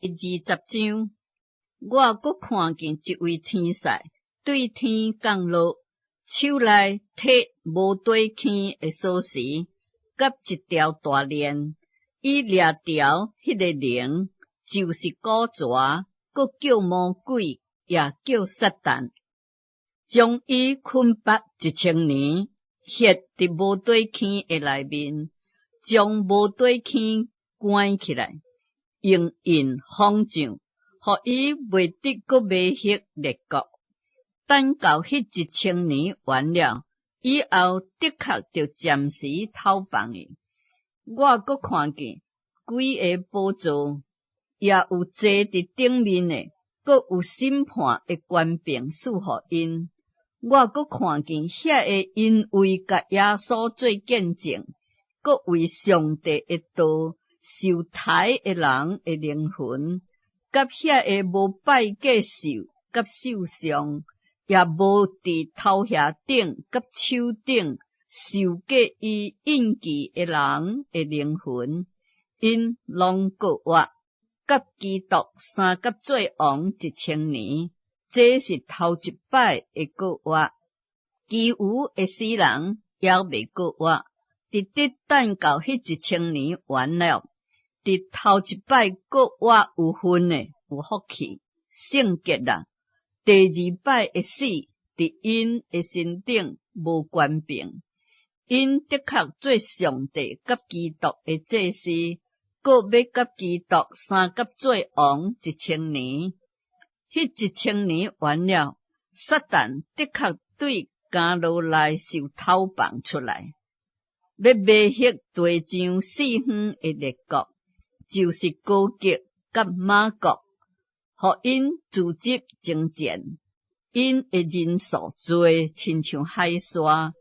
20章，我閣看見一位天使對天降落，手內提無底坑的鎖匙，佮一條大鏈。伊掠著彼个龍，就是古蛇，閣叫魔鬼，也叫撒旦，將伊捆縛一千年，歇佇無底坑的內面，將無底坑關起來，用印封上，予伊袂得閣迷惑列國。等到彼一千年完了以後，的確著暫時透放伊。我閣看見幾个寶座，也有坐佇頂面的，閣有審判的權柄賜予𪜶。我閣看見遐个因為共耶穌做見證，閣為上帝的道受刣的人的靈魂，佮遐个無拜過獸佮獸像，也無佇頭額頂佮手頂受過伊印記的人的靈魂，𪜶攏過活，佮基督相佮做王一千年。這是頭一擺的過活，其餘的死人猶未過活，直直等到彼一千年完了。佇頭一擺過活有份的有福氣聖潔啦。第二擺的死，佇𪜶的身頂無權柄，𪜶的確做上帝佮基督的祭司，閣欲佮基督相佮做王一千年。彼一千年完了，撒旦的確對監牢內受透放出來，欲迷惑地上四方的列國，就是歌革佮瑪各，予𪜶組織征戰。𪜶的人數濟，親像海沙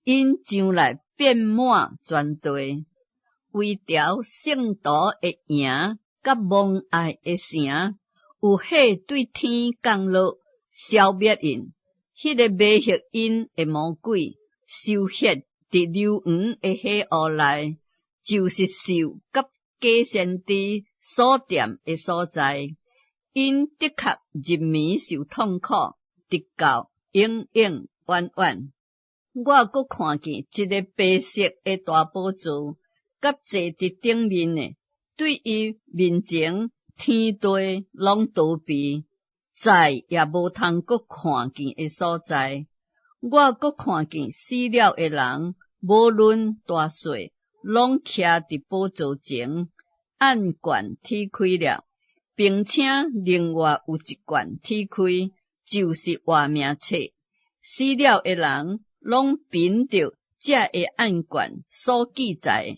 ，𪜶將來遍滿全地，為著聖徒的營佮蒙愛的城，有火對天降落，消滅𪜶。彼个迷惑𪜶的魔鬼，受歇佇硫磺的火湖內，就是獸佮假先知所踮的所在。𪜶的確日暝受痛苦，直到永永遠遠。我閣看見一个白色的大寶座，佮坐佇頂面的，對伊面前天地攏逃避，再也無通閣看見的所在。我閣看見死了的人，無論大細，攏徛佇寶座前，案卷揭開了，並且另外有一卷揭開，就是活命冊。死了的人攏憑著這个案卷所記載，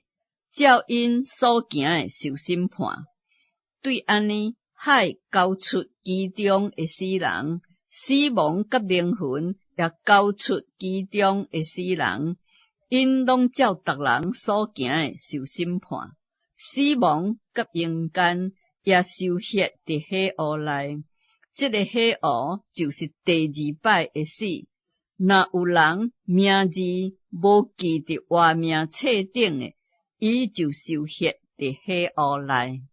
照𪜶所行的受審判。對按呢，海交出其中的死人，死亡佮靈魂也交出其中的死人，𪜶攏照逐人所行的受審判。死亡佮陰間也受歇佇火湖內，這个火湖就是第二擺的死。若有人名字無記佇活命冊頂的，伊就受歇佇火湖內。